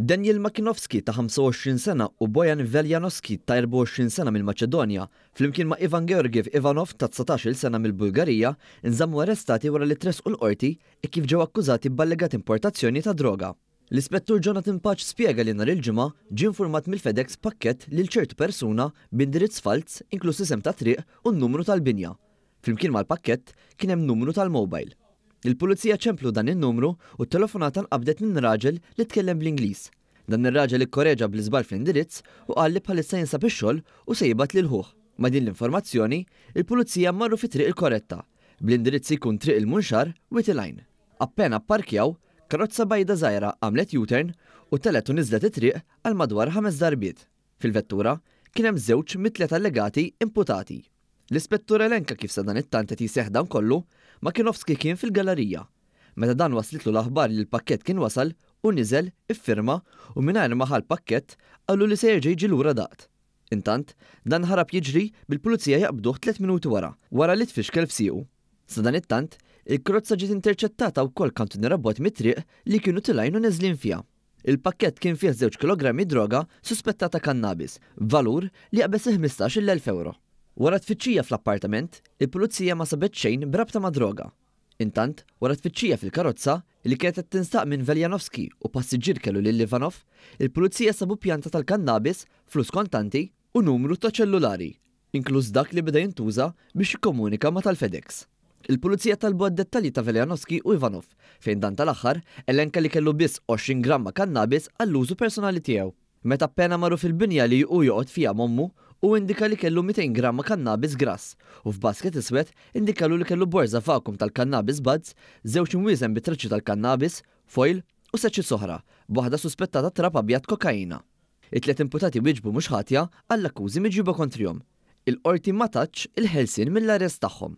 Daniel Makinovski ta' 25 sena u Bojan Veljanoski ta' 24 sena mill-Maċedonja, flimkien ma' Ivan Georgiev Ivanov ta' 19-il sena mill-Bulgarija, inżammu arrestati wara li tressqu l-Qorti hekk kif ġew akkużati b'allegat importazzjoni ta' droga. L-Ispettur Jonathan Pace spjega li nhar il-Ġimgħa ġie infurmat mill-FedEx b'pakkett lil ċertu persuna b'indirizz falz inkluż isem ta' triq u n-numru tal-binja. Flimkien mal-pakkett kien hemm numru tal-mobile. Il-Pulizija ċemplu dan in-numru u t-telefonata nqabdet minn raġel li tkellem bl-Ingliż. Dan ir-raġel ikkoreġa bl-iżball fl-indirizz u qal li bħalissa jinsab ix-xogħol u se jibgħat lil ħuh. Ma' din l-informazzjoni, il-Pulizija marru fit-triq il-korretta, bl-indirizz jkun Triq il-Munxar, Wied il-Għajn. Appena pparkjaw, karozza bajda żgħira għamlet U-turn u telgħet u niżlet it-triq għal madwar ħames darbiet. Fil-vettura kien hemm żewġ mit-tliet allegati imputati. L-ispettur elenka kif sadanittant qed jseħħ dan kollu, Makinovski kien fil-gallarija. Meta dan waslitlu l-aħbar li l-pakkett kien wasal, hu niżel, iffirma u mingħajr ma ħa l-pakkett, qallu li se jerġa' jiġi lura daqt. Intant, dan ħarab jiġri bil-pulizija jaqbduh tliet minuti wara, wara li tfixkel f'siequ. Sadanittant, il-karozza ġiet interċettata wkoll kantuniera bogħod mit-triq li kienu tilgħin u neżlin fiha. Il-pakkett kien fih żewġ kilogrammi droga suspettata kannabis, b'valur li jaqbeż il-15,000 ewro. Wara tfittxija fl-appartament, il-Pulizija ma sabet xejn b'rabta mad-droga. Intant, wara tfittxija fil-karozza, li kienet qed tinstaq minn Veljanovski u passiġġier kellu lil Ivanov, il-Pulizija sabu pjanta tal-kannabis, flus kontanti u numru ta' ċellulari. inkluż dak li beda jintuża biex jikkomunika ma' tal-FedEx. Il-Pulizija talbu għad-dettalji ta' Veljanovski u Ivanov, fejn dan tal-aħħar elenka li kellu biss 20 gramma kannabis għall-użu personali tiegħu. Meta appena marru fil-binja li hu joqgħod fiha m'ommu, hu indika li kellu 200 gramma kannabis grass u f'basket iswed indikalu li kellu borża vacuum tal-kannabis buds, żewġ imwieżen bi traċċi tal-kannabis, foil u seċċiet oħra, b'waħda suspettata trab abjad kokaina. It-tliet imputati wieġbu mhux ħatja għall-akkużi miġjuba kontrihom. Il-Qorti ma tatx il-ħelsien mill-arrest tagħhom.